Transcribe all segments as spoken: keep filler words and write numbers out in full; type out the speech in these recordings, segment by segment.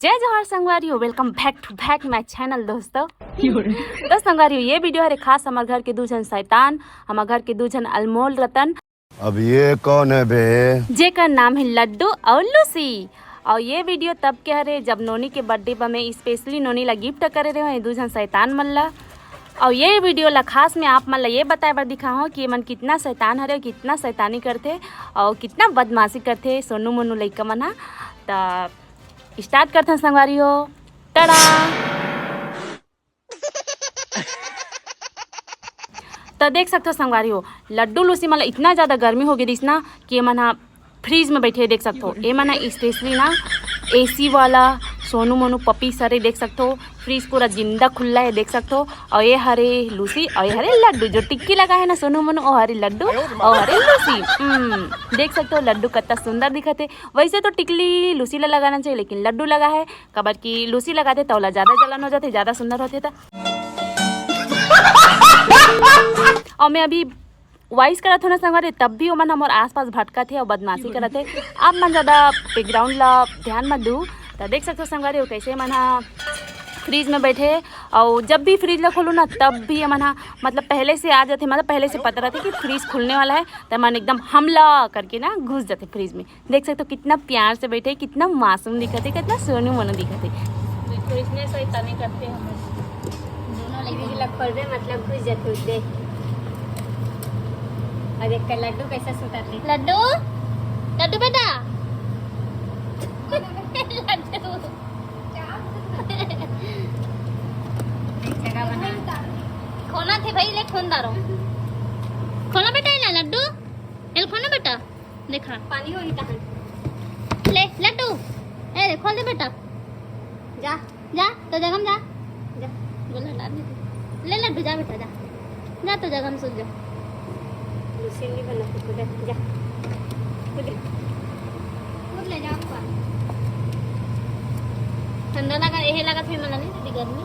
जय जोहार संगवारी हो, welcome back to back my channel दोस्तों। तो संगवारी हो, ये video हरे खास हमर घर के दू झन शैतान, हमर घर के दू झन अनमोल रतन। अब ये कौन है बे? जेकर नाम है लड्डू और लूसी। और ये video तब के हरे जब नोनी के birthday पर मैं specially नोनी ला gift करे रहे हूँ ये दू झन शैतान मन ला। और ये video ला खास मैं आप मन ला ये बताए बर दिखा हूँ कि ये मन कितना शैतान हरे, कितना शैतानी करथे और कितना बदमाशी करथे सोनू मोनू लइका मन हा। त start करथन संगवारी हो। टड़ा। त देख सकथो संगवारी हो, लड्डू लूसी मन ला इतना ज्यादा गर्मी हो गे दिस ना कि ये मन हा fridge में बैठे हे। देख सकथो ये मन हा specially ना AC वाला सोनू मोनू पपी सरे देख सकथो, fridge पूरा जिंदा खुल्ला है देख सकथो। और ये हरे लूसी और ये हरे लड्डू, जो टिक्की लगा है ना सोनू मोनू, वो हरे लड्डू और हरे लूसी। हम्म, देख सकथो लड्डू कितना सुंदर दिखत है। वैसे तो टिकली लूसी ला लगाना चाहिए लेकिन लड्डू लगा है, काबर कि लूसी लगाथे त ओला ज्यादा जलन हो जाथे, ज्यादा सुंदर होथे त। और मैं अभी voice करत हूँ ना संगवारी, तब भी ओमन हमर आसपास भटकत हे और बदमाशी करत हे। आप मन ज्यादा background ला ध्यान मत दू। त देख सकथो संगवारी हो कैसे मन हा fridge में बैठे हे। और जब भी fridge ला खोलू ना तब भी ये मन हा मतलब पहले से आ जाथे, मतलब पहले से पता रहथे कि fridge खुलने वाला है, त मन एकदम हमला करके ना घुस जाथे fridge में। देख सकथो कितना प्यार से बैठे हे, कितना मासूम दिखत हे, कितना सोनू मोनू दिखत हे। देखो इसने शैतानी करथे हमर। दोनों लइका ला खोलबे मतलब घुस जाथे उदे। और देख के लड्डू कैसे सुतत हे। लड्डू, लड्डू बेटा। लड्डू। एक जगह बना। खोना थे भाई, ले खोन दारो। खोना बेटा, ये ला लड्डू। ये खोना बेटा। देखा। पानी होही तहन। ले, लड्डू। ए, खोल दे बेटा। जा। जा, तो जगह में जा। जा। बोला, डाल दे। ले, लड्डू, जा बेटा, जा। जा, तो जगह में सुत जा। लूसी नहीं बना, तो कूदे, जा। कूदे। कूद ले, जा ऊपर। ठंडा लगा, यही लगा, फिर मला नहीं लगी गर्मी।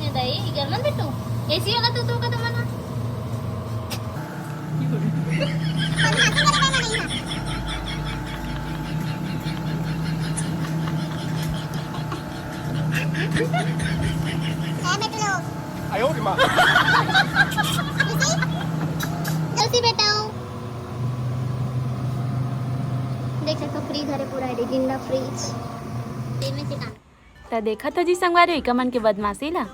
ये दाई, गर्मन बिट्टू। AC वाला तो, तो का तो मना। ए बेटू लोग। आयो रे माँ। लूसी, लूसी बेटा। देख सकथो fridge हरे पूरा, हरे जिंदा fridge। तेमे से काम। त देखत हो जी संगवारी, इका मन के बदमाशी ला।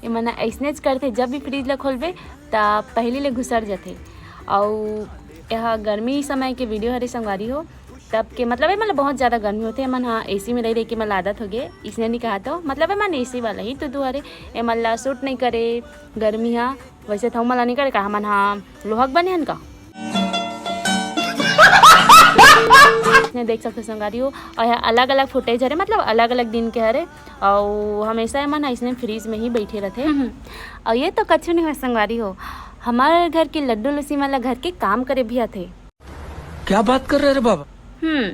एमन अइसनेच करथे, जब भी fridge ला खोलबे, त पहिली ले घुसर जथे। अउ एहा गर्मी समय के video हरे संगवारी हो, तब के, मतलब, एमन ला बहुत ज्यादा गर्मी होथे। एमन हा AC में रहि रहि के एमन ला आदत होगे, इसने नहीं कहा तो, मतलब, एमन AC वाला ही तो दू हरे, एमन ला suit नहीं करे गर्मी हा। वैसे तो हमन ला नहीं करे का, हमन हा लोहक बने हन का? ने देख सकते संगवारी हो, और यहाँ अलग-अलग footage हरे, मतलब अलग-अलग दिन के हरे, और हमेशा एमन अइसने fridge में ही बैठे रहते। हम्म। और ये तो कछु नहीं हो संगवारी हो, हमारे घर के लड्डू लूसी मन ला घर के काम करे भी आथे। क्या बात कर रहे रे बाबा? हम्म,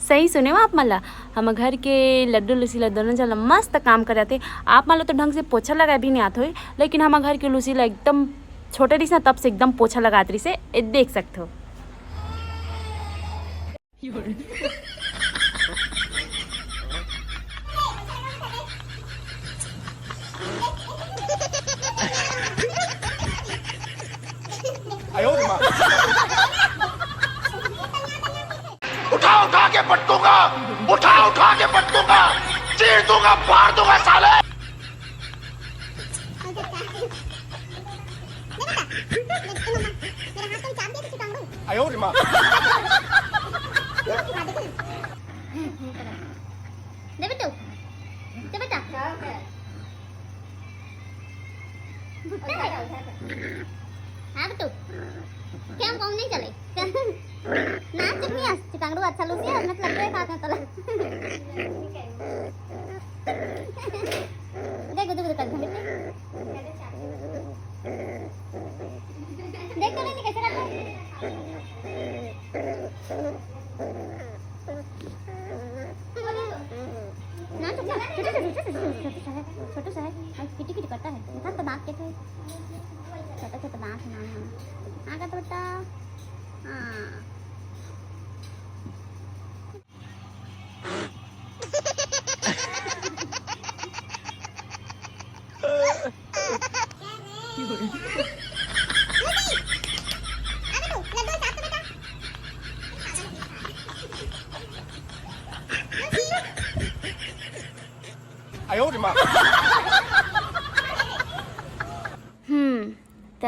सही सुने हो आप मन ला। हमर घर के लड्डू लूसी ला दोनों झन ला मस्त काम करे आथे। आप मन ला तो ढंग से पोछा लगाए भी नहीं आत होई, लेकिन हमर घर के लूसी ला एकदम छोटे रहिस ना, तब से एकदम पोछा लगात रहिस हे, ए देख सकत हो। आयो रे माँ। उठा उठा के पटकूंगा, उठा उठा के पटकूंगा, चीर दूंगा, फाड़ दूंगा साले। आयो रे माँ। दे बेटू, दे बेटा। भुट्टा है। हाँ बेटू, क्या हम कहूँ नहीं चले? ना चटनी आज चिकांगड़ू अच्छा लूसी है, मतलब कोई बात ना तोला। देख गुदु गुदु कर दे। देख तो नहीं कैसे करता है। ना तो क्या? छोटा सा, छोटा सा, छोटा सा है, छोटा सा है। और किटी किटी करता है। देखा तो दांत कैसे है? छोटा छोटा दांत है ना। आ गया बेटा। हाँ। हम्म, त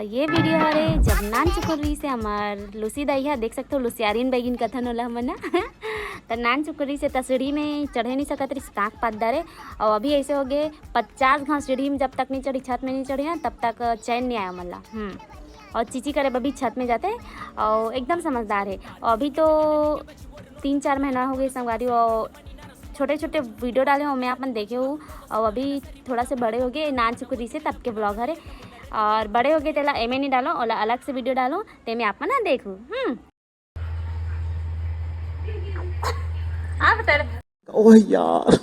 ये वीडियो हरे जब नान चुकुर रही से हमार लूसी दाई हा, देख सकते हो लुसियारिन बैगिन कथन होला हमन ना। त नान चुकुर रही से त सीढ़ी में चढ़े नहीं सकत रही, कांक पात डारे। और अभी ऐसे हो गए पचास घाव सीढ़ी में जब तक नहीं चढ़ी, छत में नहीं चढ़ी ना, तब तक चैन नहीं आया मला। हम्म, और चीची करे अभी छत में जाते। और एकदम समझदार है। और अभी तो तीन चार महीना हो गए संगवारी, और छोटे छोटे वीडियो डाले हो मैं आपन देखे हो। और अभी थोड़ा से बड़े हो गए नान चुकुर रही से तब के ब्लॉग हरे। और बड़े हो गए तेला एमे नहीं डालो, ओला अलग से वीडियो डालो, ते में आप ना देखो। हम्म। आप बता। ओह यार,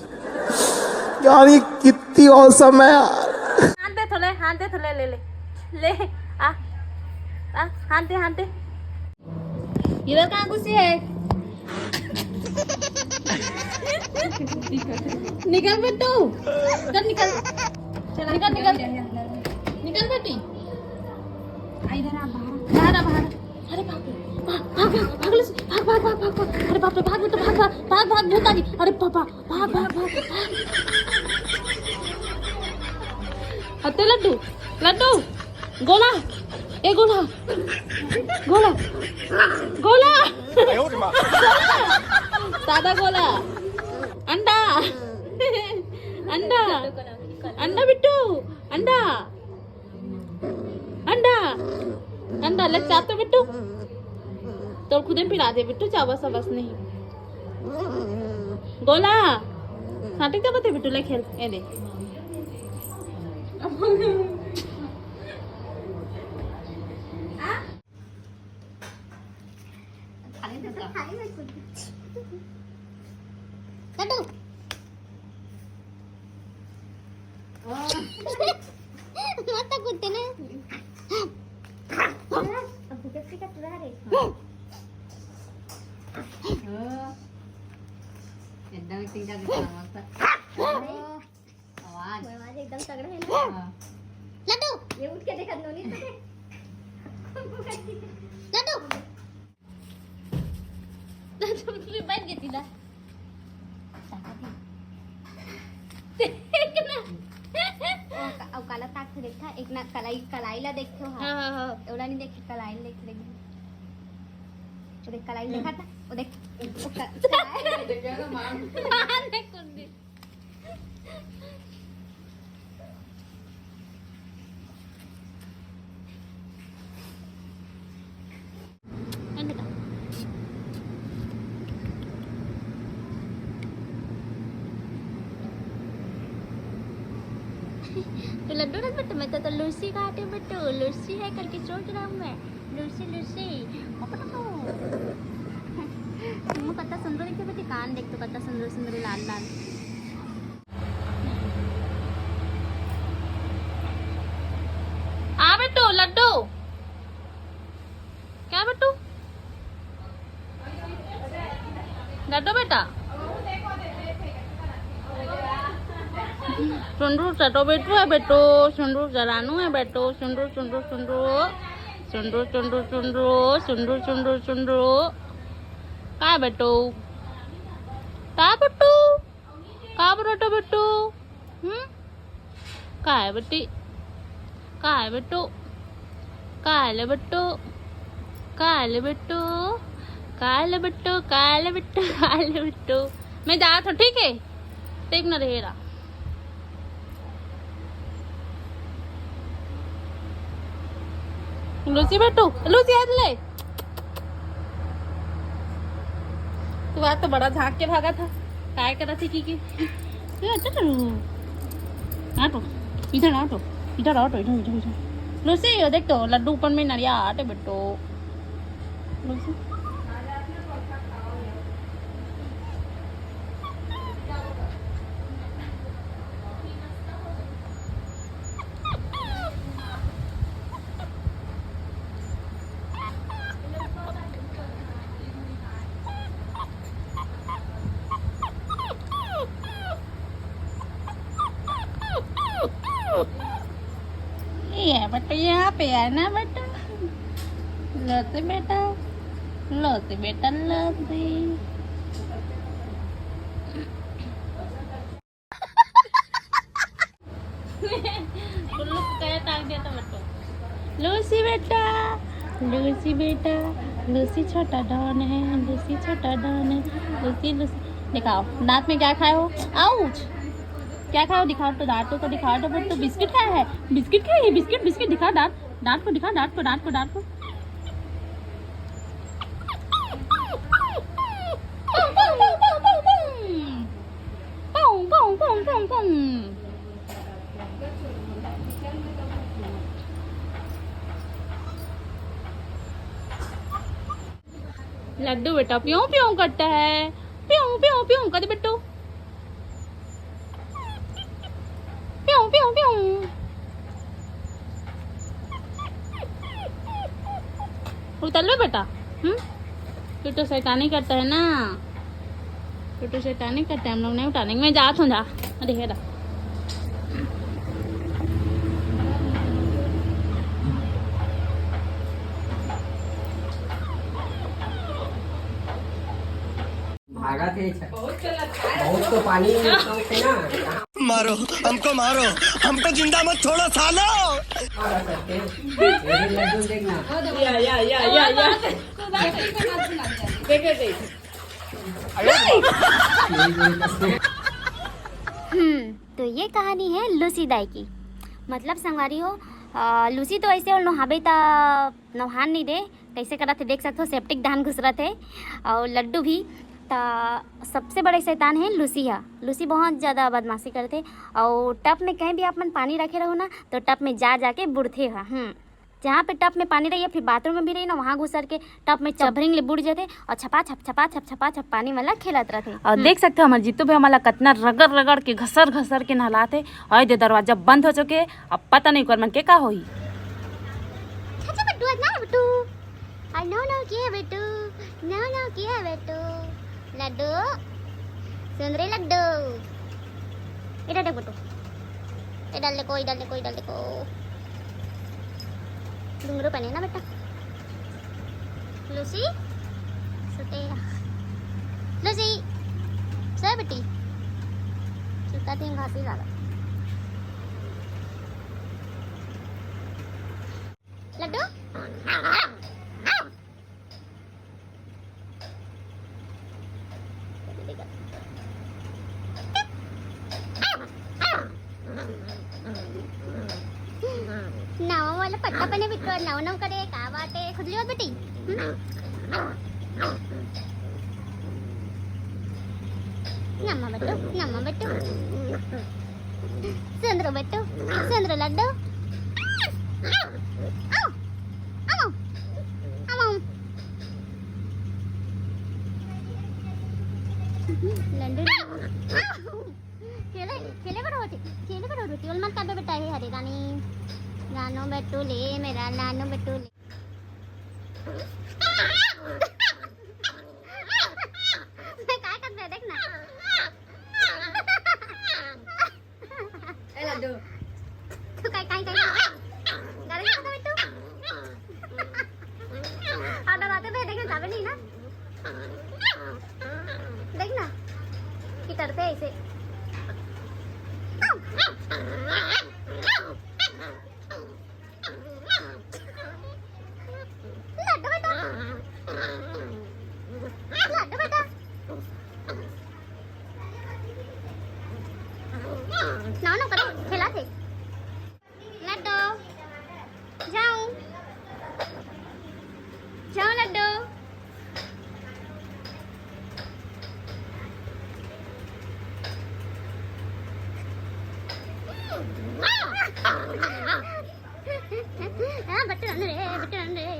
यार ये कितनी औसम है यार। हाथ दे थोले, हाथ दे थोले, ले ले ले। आ, आ, हाथ दे, हाथ दे। इधर कहाँ घुसी है? निकल बेटू, चल निकल, निकल निकल, निकल बेटी। आ, इधर आ, बाहर, बाहर आ, बाहर। अरे बाप रे, भाग भाग भाग, लूसी, भाग भाग भाग भाग भाग। अरे बाप रे, भाग बेटा, भाग भाग भाग भाग, भूत आ गई। अरे पापा, भाग भाग भाग। हत्ते लड्डू, लड्डू, गोला, ए गोला, गोला, गोला, सादा गोला, अंडा, अंडा, अंडा बिट्टू, अंडा, अंडा, अंडा ले चाप तो बिट्टू, तोर खुदे पिला दे बिट्टू, चाबस अबस नहीं। गोला, साटिक चाबत हे बिट्टू, ले खेल, ए दे। लड्डू। मत कुत्ते ने। अब भूख का पूरा रे। एकदम टीका दिखा मस्त। आवाज। आवाज एकदम तगड़ा है ना। हाँ। लड्डू। ये उठ के देखा, नोनी तो देख। लड्डू। लड्डू, तू बैठ गई थी ना। देख ना। ओ, का-, ओ, काला ताक से देखा, एक ना कलाई, कलाई ला देखते हो, हाँ। हाँ, हाँ, हाँ। ओला नहीं देखे, कलाई ला देखे, देखे। वो देख, कलाई देखा था, वो देख, वो क-, कलाई। देखा ना, मार। हाँ, देख, कौन देख। तो लड्डू रख बेटा, मैं तो, तो लूसी खाती हूँ बेटू, लूसी है करके सोच रहा हूँ मैं। Lucy, Lucy. मुँह कत्ता सुंदर दिखते बेटी, कान देख तो कत्ता सुंदर सुंदर लाल लाल। आ बेटू लड्डू, क्या बेटू? लड्डू बेटा, सुंदरू चटो बेटू है बेटो, सुंदरू जरानू है बेटो, सुंदरू सुंदरू सुंदरू सुंदरू सुंदरू सुंदरू सुंदरू सुंदरू सुंदरू। का बेटो, का बेटू, का बेटो बेटू? हम्म, का है बेटी? का है बेटू? का है ले बेटू? का है ले बेटू? का है ले बेटू? का है ले बेटू? का है ले बेटू? मैं जात हूँ, ठीक है? देख ना रहे रहा। लूसी बेटू, लूसी हाथ ले। तू आज तो बड़ा झांक के भागा था, काय करा थी की की। ये अच्छा चलो। आटो, इधर आटो, इधर आटो, इधर, इधर, इधर। लूसी, ये देख तो लड्डू ऊपर में नरिया आटे बेटो। लूसी। ये बेटा, यहाँ पे है ना बेटा, लो तो बेटा, लो तो बेटा, लो तो। लूसी बेटा, लूसी बेटा, लूसी छोटा डॉन है, लूसी छोटा डॉन है, लूसी, लूसी। दिखाओ, दांत में क्या खाए हो? आउच! क्या खाए हो? दिखाओ तो, दांत को तो दिखाओ तो। तो बिस्किट खाया है, बिस्किट खाई है, बिस्किट, बिस्किट। दिखा दांत, दांत को दिखा, दांत को, दांत को, दांत को। लड्डू बेटा प्यों प्यों करता है, प्यों प्यों प्यों कर दे बेटू, प्यों प्यों प्यों। उतर लो बेटा। हम्म, तू तो शैतानी करता है ना, तू तो शैतानी करता है। हम लोग नहीं उठाने, मैं जात हूँ, जा। अरे हेरा। भागा थे छ- बहुत तो पानी में थे ना। मारो, हमको मारो, हमको जिंदा मत छोड़ो सालो। भागा सकते हैं। ये लड्डू देखना। या या या या या। देखे देख। हम्म, तो ये कहानी है लूसी दाई की। मतलब संगवारी हो, आ, लूसी तो ऐसे वो नहाबे त नहान नहीं दे, कैसे करत हे देख सकते हो, सेप्टिक धान घुसरत है। और लड्डू भी, त सबसे बड़े शैतान है लूसी हा। लूसी बहुत ज़्यादा बदमाशी करते। और टब में कहीं भी आप मन पानी रखे रहो ना, तो टब में जा जाके बुड़ते हा। हम्म, जहाँ पे टब में पानी रही है, फिर बाथरूम में भी रही ना, वहाँ घुसर के टब में चभरिंग ले बुड़ जाते और छपा छप, छपा छप, छपा छप पानी वाला खेलत रहते। और हम्म। देख सकते हो हमारे जीतू भी हमारा कितना रगड़ रगड़ के, घसर घसर के नहलाते। और ये दरवाजा बंद हो चुके, अब पता नहीं ओकर मन के का होही। अच्छा बेटू, आज ना बेटू, आज नौ नौ किया बेटू, नौ नौ किया बेटू, लड्डू, सुंदरी लड्डू। इधर देख बेटू, इधर देखो, इधर देखो, इधर देखो। घुंघरू पहने ना बेटा। लूसी, सुते या। लूसी, सो बेटी। सुता तीन घासी ज्यादा। लड्डू। नवा वाला पट्टा पने बिट्टू, नवा नवा करे, का बात है? खुद लियो बेटी। हम्म? नम्मा बेटू, नम्मा बेटू। सुंदरो बेटू, सुंदरो लड्डू। आओ, आओ, आओ। लड्डू। खेले, खेले करो होती, खेले करो होती। ओल मत काटो बेटा, हे हरे रानी। रानो बेटू ले, मेरा रानो बेटू ले। मैं काय करते हैं, देख ना। ए लड्डू। तू काय, काय, काय? गाली देता बेटू। और डराते थे, देख ना, जावे नहीं ना। देख ना, कि डरते हैं इसे। लड्डू बेटा, लड्डू बेटा। ना, ना, करो, खेला थे। लड्डू, जाओ, जाओ लड्डू। हाँ, बच्चे रहने रे, बच्चे रहने रे।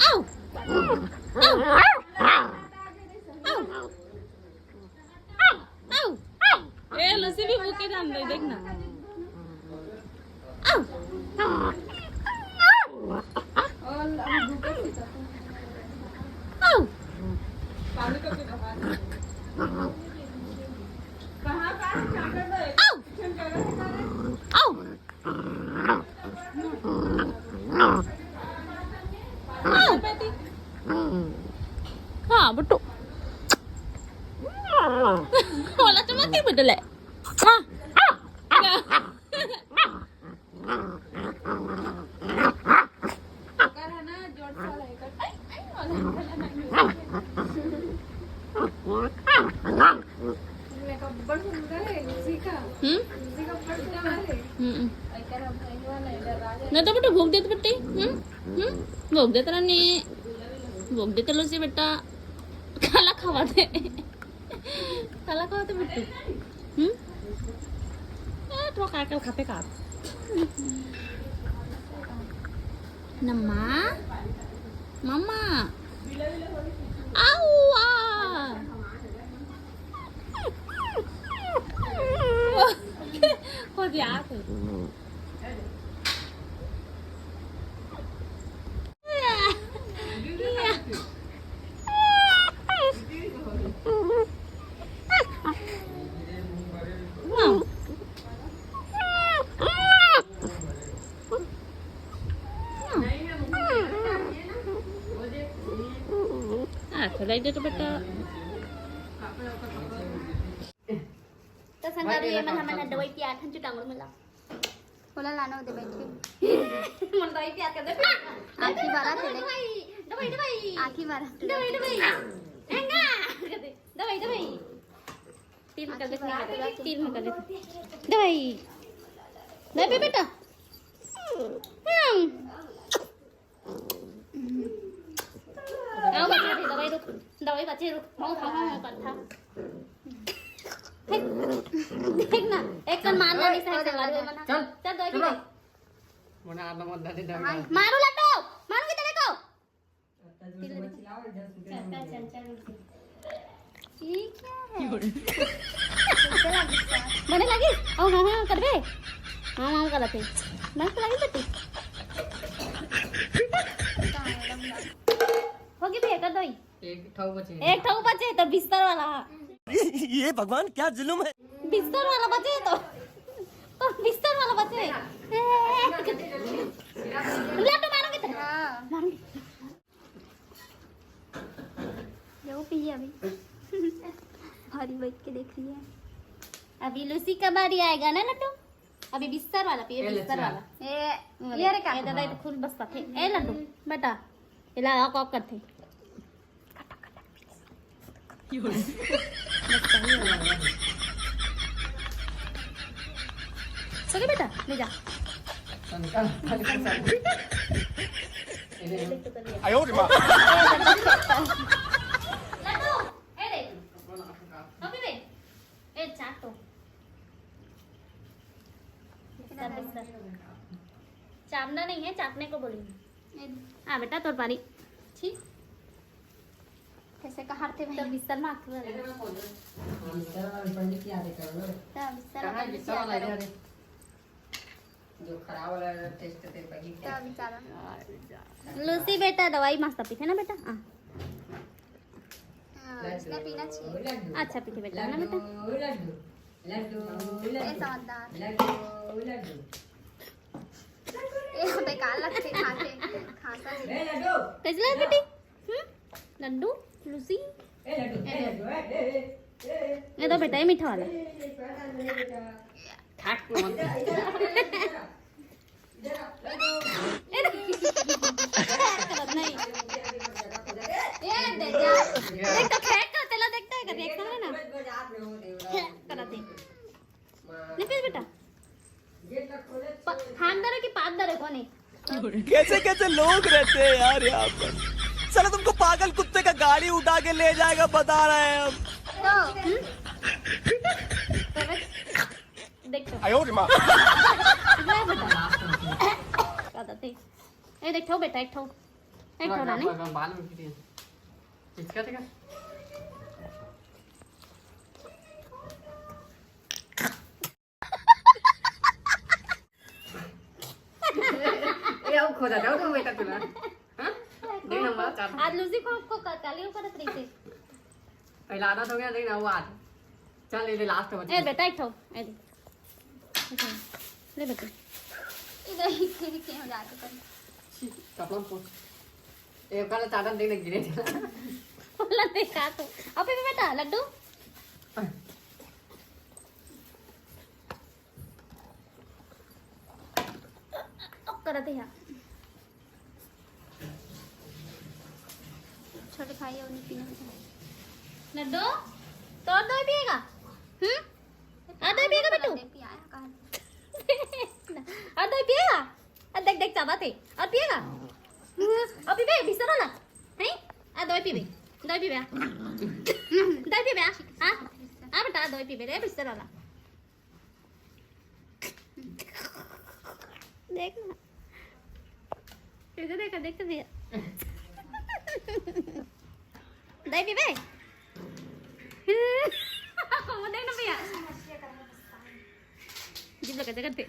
आओ। आओ। आओ। आओ। ए, लूसी भी भूखे जान रही, देख ना। आओ। आओ। आओ। आओ। आओ। हाँ, बट्टू। बोला तो मत ही बदले। हाँ। बड़ सुंदर है, लूसी का। हम्म? लूसी का बड़ सुंदर है। हम्म। नहीं तो बेटा भोग देते बेटे। हम्म? हम्म? भोग देते रहने। भोग देते लूसी बेटा। काला खावा दे। काला खावा दे बेटे। हम्म? ए, थोड़ा काकल खाते का। नम्मा। मम्मा। आऊ, आ। हो गया। हाँ, चलाई दे तो बेटा। तो संगवारी, ये मन हमन ह दवाई पिया ठन चुटांगड़ मला। बोला लानो दे बैठे। मन दवाई पिया कर दे। आँखी बारा थे, देख। दवाई, दवाई, दवाई। आँखी बारा थे। दवाई, दवाई। एंगा। दवाई, दवाई। तीन कर दे, तीन कर दे। दवाई। दवाई पे बेटा। हम्म। आओ बच्चे, दवाई रुक, दवाई बच्चे रुक, मऊ खाओ, मऊ करथा। देख ना, एक कन मार ना, नहीं सही से मारो, मना। चल, चल, दवाई पी ले। मना आना मत दादी, डर लगा। मारू लड्डू, मारू कितने को? चल, चल, चल, चल, रुक। ये क्या है? बने लगी? ओ, हाँ, हाँ, करबे? हाँ, हाँ, करत हे। मस्त लगी बेटी। होगी भैया, कर दो ही। एक ठऊ बचे। एक ठऊ बचे, तो बिस्तर वाला। ये भगवान, क्या जुल्म है। बिस्तर वाला बचे तो। तो बिस्तर वाला बचे। लड्डू मारूंगी तेरे। हाँ। मारूंगी। ये वो पी है अभी। और ये बैठ के देख रही है। अभी लूसी का बारी आएगा ना लड्डू? अभी बिस्तर वाला पिए, ए, बिस्तर लच्छा। वाला। ए, हम्म, ये रे का? ए दादा, ये तो खून बस थे। ए लड्डू, बेटा, इला ऑक ऑक करते। सके बेटा, ले जा। आयो रे माँ। लड्डू, ए ले। कॉपी पे। ए, चाट तो। चाटना नहीं है, चाटने को बोली। हाँ बेटा, तोर पानी। छी। कैसे कहारते तो भाई? बिस्तर में आके बोले। तो बिस्तर में कहाँ है बिस्तर वाला? इधर है। जो खराब वाला टेस्ट थे, वही तो बेचारा। लूसी बेटा, दवाई मस्त पीथे ना बेटा? हाँ। हाँ, इसका पीना चाहिए। अच्छा पीथे बेटा, ना बेटा? लड्डू, लड्डू, लड्डू, ए, समझदार। लड्डू, लड्डू। ए, बेकार लगते खाते, खासा जी। ए, लड्डू। कैसे लगा बेटी? हम्म? लड्डू, लूसी? ए, लड्डू, ए, लड्डू, ए, ए, ए, ए, ए। ये तो बेटा, ये मीठा वाला। ए, ए, ए, बेटा। खाक मत। इधर, इधर, इधर, इधर। इधर आ, लड्डू। ए, नहीं। ए, दे जा। देख तो फेंक कर, तेला देखता है, कर, रिएक्शन है ना? फेंक कर दे। नहीं, फिर बेटा। प-, हाथ धरे कि पाद धरे, कौन है? कैसे कैसे लोग रहते हैं यार यहाँ पर। साला तुमको पागल कुत्ते का गाड़ी उठा के ले जाएगा, बता रहे हैं हम। तो, हम्म? तो बस, देख तो। आयो रे माँ। नहीं बेटा। क्या था, देख। ए, देख, ठो बेटा, एक ठो। एक ठो रानी। बाल में फिर इसका देखा। ए, अब खो जाता हो तुम बेटा तुला। हाँ? देख ना, मार चाट। आज लूसी को, को क-, काली ऊपर रख रही थी। पहला आधा तो गया, देख ना, वो आज। चल, ये ले, लास्ट बचा। ए, बेटा, एक ठो, ए दे। ले बेटा। इधर ही, इधर ही हो जाते तुम। छी, कपड़ा में पोंछ। ए, काला चादर देख ना, गिरे चला। बोला देखा तो। अबे बेटा, लड्डू। करत है। छोटे खाइए, उन्हें पीने में। लड्डू, तोर दो पिएगा? हम्म? आ दही पिएगा बेटू? दही पियाया कहाँ? आ दही पिएगा? आ देख, देख, चाबत हे। और पिएगा? अभी बे, बिस्तर वाला। हैं? आ दही पीबे। दही पीबे, आ। दही पीबे, आ। आ, आ बेटा, दही पीबे रे, बिस्तर वाला। देख ना। इधर देखा, देख तो भैया। दही पीबे? वो देख ना भैया। जीभ लगा जगह पे।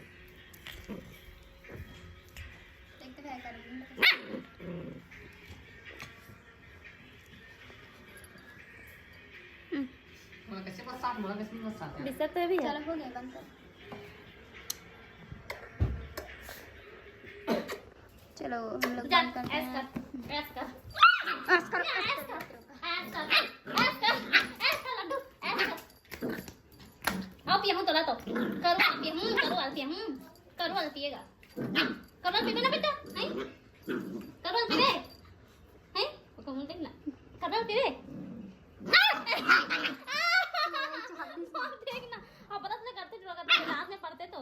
मोला कैसे बरसात, मोला कैसे नहीं बरसात है? बिस्तर तो है भैया। चलो, हो गया, बंद कर। चलो, हम लोग जा, बंद करते ऐस हैं। कर, ऐस कर। ऐस कर, ऐस कर। ऐस कर, ऐस कर, ऐस कर, लड्डू, ऐस कर। आओ पिए हूँ तोला तो। करू वाला पिए हूँ, करू वाला पिए हूँ। करू वाला पिएगा। करू वाला पीबे ना बेटा, हैं? करू वाला पीबे? हैं? ओके, मुंह देख ना। करू वाला पीबे? देख ना, अब बरस में करते जुआ करते, रात में पढ़ते तो।